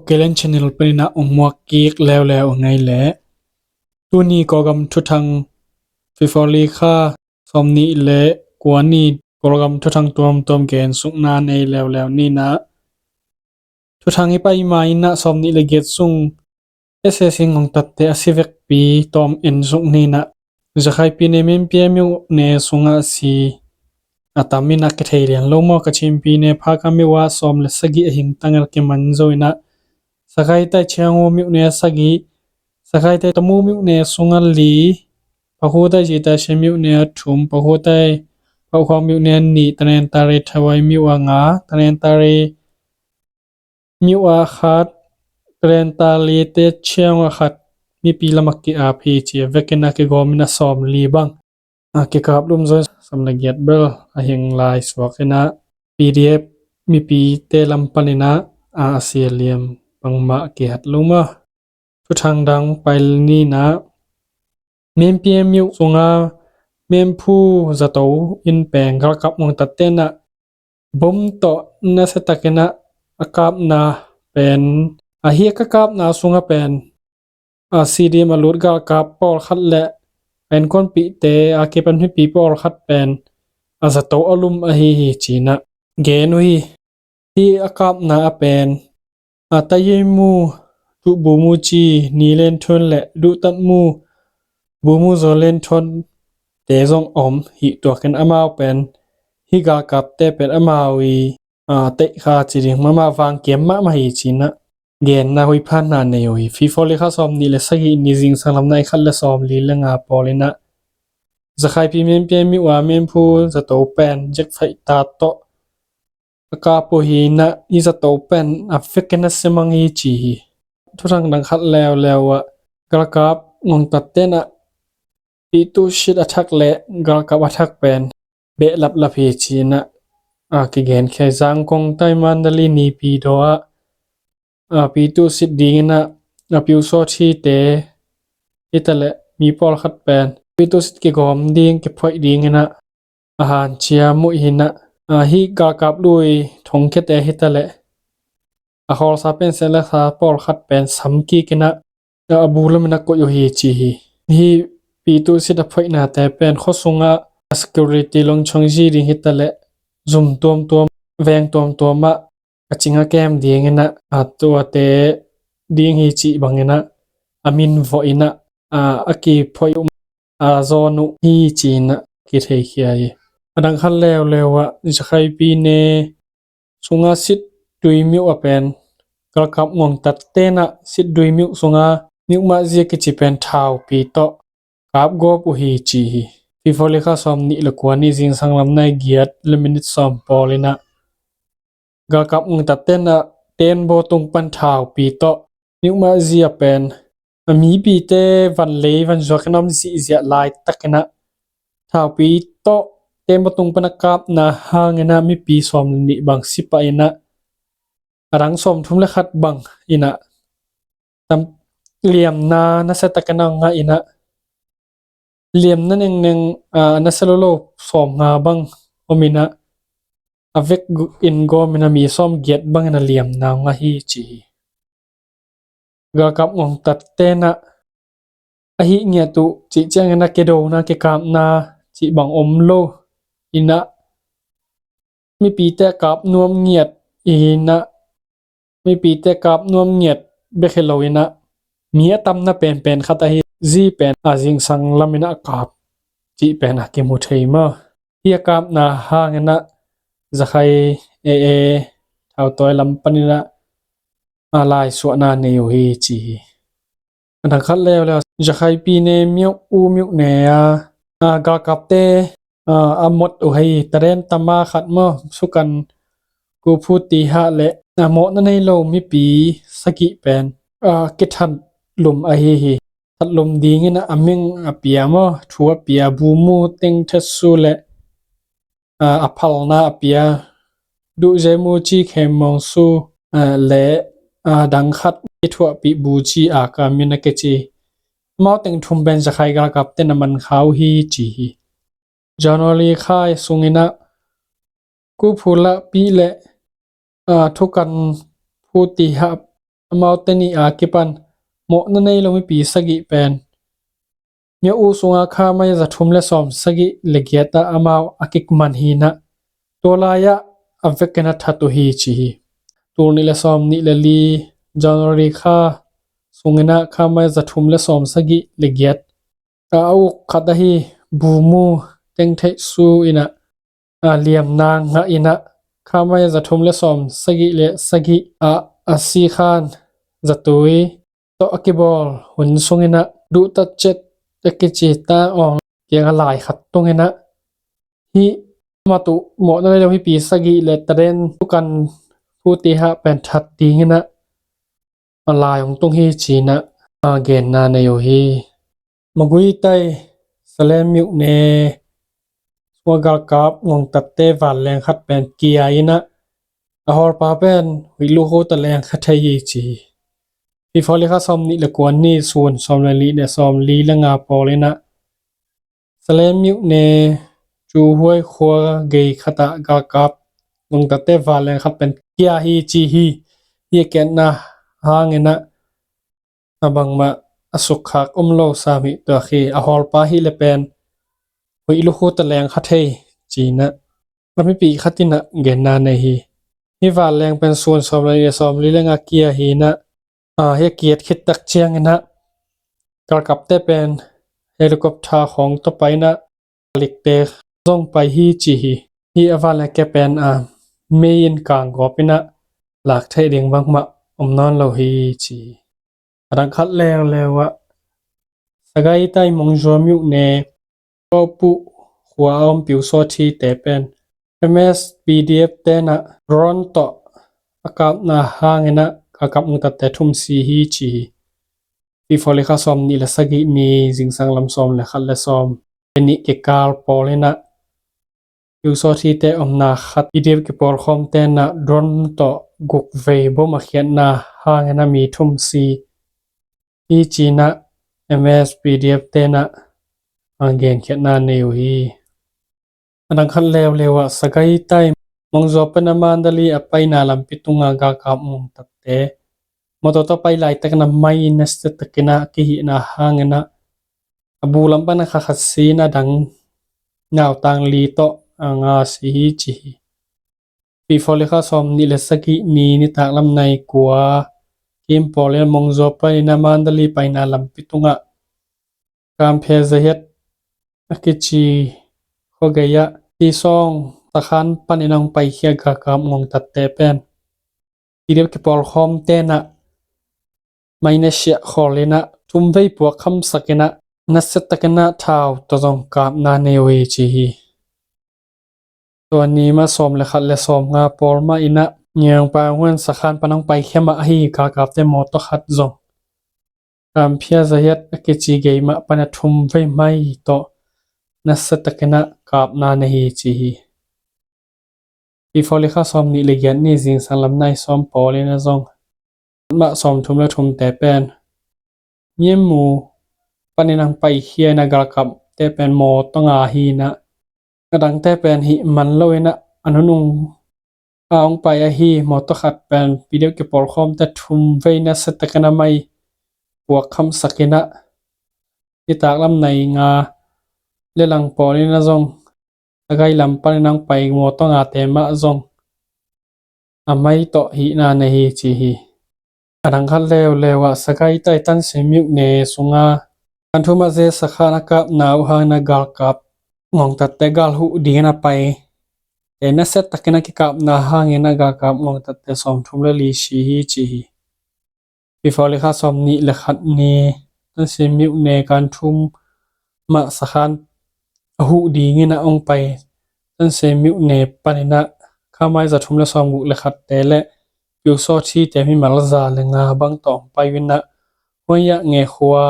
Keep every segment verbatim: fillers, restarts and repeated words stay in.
Kelen channel panin ah ong muak kik leuleu a ngei leh, tuni Kawlgam thuthang, February kha sawmnih le kua ni Kawlgam thuthang tuamtuam gen sukna nei leuleu ni in ah, thuthang i pai ma in ah sawmnih le giat sung S A C ngongtatte a si vekpi tawm en suk ni in ah, Zakhaipine Menpia myone sungah a si a tam in ah kithei lian lo maw. Kachinpine Phaka myo ah sawm le sagih a hing tangel kiman zo in ah, Sakhaitai Chiangu myone a sagih, Sakhaitai Tamu myone sungah li, Pakhutai Zitashi myone a thum, Pakhutai Paukhuang myone a nih, Tanintari Thawai myo a nga, Tanintari myo a khat, Tanintari te Chiangu a khat, mipi lamah ki-ap hi ci a vekin ah kigawm in ah sawmli bang a kikap lum zo in, sawm le giat bel a hing lai suak in ah, P D F mipite lam panin ah a sia liam bangmah kihat lo maw. Thuthang dang pai ni in ah, Menpia myo sunga Menphu zato inn pen galkap ngongtatte in ah bom tawh nasia takin ah a kapna pen, ahi a kapna sunga pen a C D M a lut galkap pawlkhat le a innkuanpihte a kipan mipi pawlkhat pen a zato a lum ahi hi ci in ah gen uh hi. Hi a kapna a pen a Tayei Mu, Duh Bu Mu ci, Ni Len Thon le Duh Tat Mu, Bu Mu Zo Len Thon te zong om hi. Tuakin amau pen hi galkapte pen amau i a teih kha ci ding, amau vang kiam mahmah hi ci in ah genna hoih pha na nei uh hi. February kha sawmnih le sagih ni zingsang lam nai khat le sawmli le nga pawl in ah Zakhaipi Menpia myo a Menphu zato pen jet fighter tawh a kap uh hi in ah, hi zato pen a vekin ah sia mang hi ci hi. Thuthang dang khat leuleu ah, galkap ngongtatte in ah Pyithu Sit a thak le galkap a thak pen behlaplap hi ci in ah a kigen khia hi. Zangkong, Taimandali, Naypyidaw ah a Pyithu Sit ding in ah a Pyusawthi te hi ta le mi pawlkhat pen Pyithu Sit kigawm ding, kiphoih ding in ah a hanciam uh hi in ah, a hi galkap lui thongkiate hi ta le a hawlsa pen, selesa pawlkhat pen sam kik in ah a bu lam in ah koih uh hi ci hi. Hi Pyithu Sit a phoihnate pen khua sungah a security lungchong zi ding hi ta le zum tuamtuam, veng tuamtuam ah a cing a kem ding in ah, a tuate ding hi cih bang in ah a min vawh in ah a kiphoih uh, a zawn uh hi ci in ah kithei khia hi. A dang khat leuleu ah, Zakhaipine sunga Sit Dui myo a pen galkap ngongtatte in ah Sit Dui myo sunga Myukmah zi a kici pen thaupi tawh kap gawp uh hi ci hi. February kha sawmnih le kua ni zingsang lam nai giat le minit sawm pawl in ah galkap ngongtatte in ah Tenbaw tung pan thaupi tawh Myukmah zi a pen a mipite van lei van zuak in a om zihziah laitak in ah thaupi tawh Tenbaw tung pan a kapna hang in ah mipi sawm le nih bang si pah in ah, a dang sawmthum le khat bang in ah tam liamna nasia takin a ngah in ah, liamna nengneng, a, nasia lolo sawmnga bang om in ah, a vek in gawm in ah mi sawmgiat bang in ah liamna ngah hi ci hi. Galkap ngongtatte in ah a hih ngiat uh cih ciangin ah kidona kikapna cih bang om lo in ah, mipite kap nuam ngiat in ah, mipite kap nuam ngiat bek hi lo in ah, mi a tamna penpen khat ahi zi pen a zingsang lam in ah a kap cih pen a kimu thei maw. Hi a kapna hang in ah Zakhai A A thautawi lam pan in ah a laisuahna nei uh hi ci hi. A dang khat leuleu, Zakhaipine Myo U myone a, a, galkapte, a, a mawt uh hi. Taren tama khat maw, Sukan Kuphu Tiha le a mawhna nei lo mipi sagih pen, a, kithat lum ahi hi. That lum ding in ah a meng a pia maw, thu a pia, Bumu Teng Thet Su le a, a phalna a pia, Duh Ze Mu Ci, Khem Mong Su, a, le, a, dang khat kithuahpih Bu Ci a ka min a kici. Amau teng thum pen Zakhai galkapte in a man kha uh hi ci hi. January kha sung in ah Kuphu Lah Pi le, a, Thukan Phu Tiha amaute nih a kipan mawhna nei lo mipi sagih pen Myo U sunga kha mai za thum le sawm sagih le giat ah amau a kikman hi in ah, tua lai-ah a vekin a that uh hi ci hi. Tul nih le sawm nih le li January kha sungin ah kha mai za thum le sawm sagih le giat a uk khat ahi Bumu Tengtheih Su in ah, a liamna ngah in ah, kha mai za thum le sawm sagih le sagih ah a si khan zatui tawh a kibawl hun sungin ah duhtat cet a kici ta awng kiang a lai khat tungin ah, hih amah uh mawhna nei lo mipi sagih le taden tukan pute hah pen that dingin ah a lai hong tung hi ci in ah a genna nei uh hi. Magway tai Salem myone sungah galkap ngongtatte vanleng khat pen kia in ah, a hawlpa pen huih lukhu ta leng kha thei hi ci hi. February kha sawm nih le kua ni, sun sawm le li le sawm li le nga pawl in ah Salem myone Cuhuai khua gei khat ah galkap ngongtatte vanleng khat pen kia hi ci hi. Hih a kiatna hangin ah a bangmah a sukkhak om lo sam hi tuak hi. A hawlpa hi le pen huih lukhu ta leng kha thei ci in ah a mipi khat in ah genna nei hi. Hih vanleng pen sun sawm le li le sawm li le nga kia hi in ah, a, hih a kiat khit tak ciangin ah galkapte pen helicopter khawng tawh pai in ah likte zong pai hi ci hi. Hih a vanleng kia pen a mei in kang gawp in ah lak theih ding bangmah om nawn lo hi ci hi. A dang khat leuleu ah Sagaing tai Mungzaw myone Kawpuh khua a om Pyusawthite pen M S P D F ten ah drone tawh a kapna hangin ah galkap ngongtatte thum si hi ci hi. February kha sawm nih le sagih ni zingsang lam sawm le khat le sawm le nih kikal pawl in ah Pyusawthite omna khat P D F kipawlkhawmte in ah drone tawh guk vei bom a khiatna hangin ah mi thum si hi ci in ah M S P D F ten ah a genkhiatna nei uh hi. A dang khat leuleu ah Sagaing tai Mungzaw pan a Mandalay a paina lampi tunga galkap ngongtatte mawtaw tawh pai laitakin a mai nasia takin ah kihihna hangin ah a bu lam pan a kha khat si in a dang nautang li tawh a nga si hi ci hi. February kha sawm nih le sagih ni nitak lam nai kua kim pawl in Mungzaw panin a Mandalay paina lampi tungah Kamphia Zahiat a kici khuagei ah Tisawng sakhan panin a hong paikhia galkap ngongtatte pen P D F kipawlkhawmte in ah mai nasia khawl in ah thum vei puak khamsak in ah nasia takin ah thau tawh zong kapna nei uh hi ci hi. Tua ni mah sawm le khat le sawm nga pawl mah in ah Ngiangpanghuan sakhan pan a hong paikhia mah ahi galkapte mawtaw khat zong Kamphia Zahiat a kici gei mah pan a thum vei mai tawh nasia takin ah kapna nei hi ci hi. February kha sawm nih le giat ni zingsang lam nai sawm pawl in ah zong mah sawm thum le thumte pen Myanmar panin a hong paikhia in ah galkapte pen mawtaw nga hi in ah a dangte pen hih man lo in ah a nunung a hong pai ahi mawtaw khat pen P D F kipawlkhawmte thum vei nasia takin ah mai puak khamsak in ah nitak lam nai nga le lang pawl in ah zong Sagaing lam panin a hong pai mawtaw ngate mah zong a mai tawh hihna nei hi ci hi. A dang khat leuleu ah Sagaing tai Tansin myone sunga kan thum ah ze sakhan a kapna uh hangin ah galkap ngongtatte gal huh dingin a pai te nasia takin a kikapna hangin ah galkap ngongtatte sawm thum le li si hi ci hi. February kha sawm nih le khat ni Tansin myone kan thum mah sakhan a huh dingin a hong pai Tansin myone panin ah kha mai za thum le sawm guk le khatte le Pyusawthite mimal za le nga bang tawh hong pai uh in ah Huaiya nge khua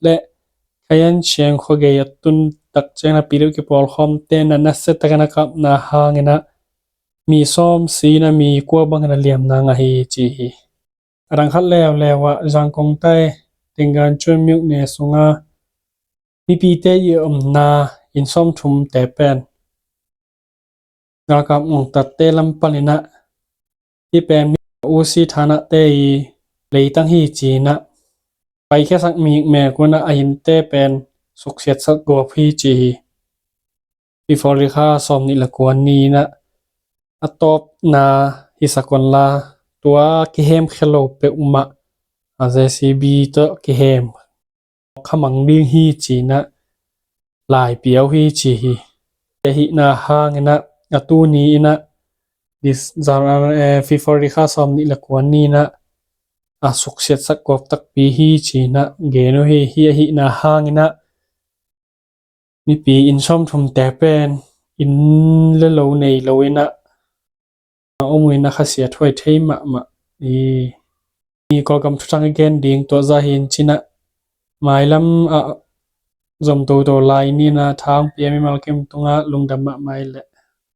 le Khayan Chiang khuagei a tun tak ciangin ah P D F kipawlkhawmte in ah nasia takin a kapna hangin ah mi sawm si in ah mi kua bangin a liamna ngah hi ci hi. A dang khat leuleu ah Zangkong tai Tinggan Chun myone sunga mipite i omna inn sawm thumte pen galkap ngongtatte lam panin ah hih pen mi usi thanahte i leitang hi ci-in ah, paikhiasak mikmek un ah a hinte pen suksiatsak gawp hi ci hi. Fifori kha sawm nih le kua ni-in ah a tawpna hisak unla, tua kihemkhia lo peuhmah a JCB tawh kihem khamang ding hi ci-in ah laipiau hi ci hi. Hih ahihna hangin ah a tuni-in ah, dis-, zan-, eh, Fifori kha sawm nih le kua ni-in ah a suksiatsak gawp takpi hi ci-in ah gen uh hi. Hih ahihna hangin ah mipi inn sawmthumte pen inn le lo nei lo-in ah a om uh in ah khasiathuai thei mahmah hi. Ni Kawlgam thuthang i gen ding tua zah hi in cin ah, mailam ah zom toto lai ni-in ah tha hong pia mimal kim tungah lungdam mahmah hi leh.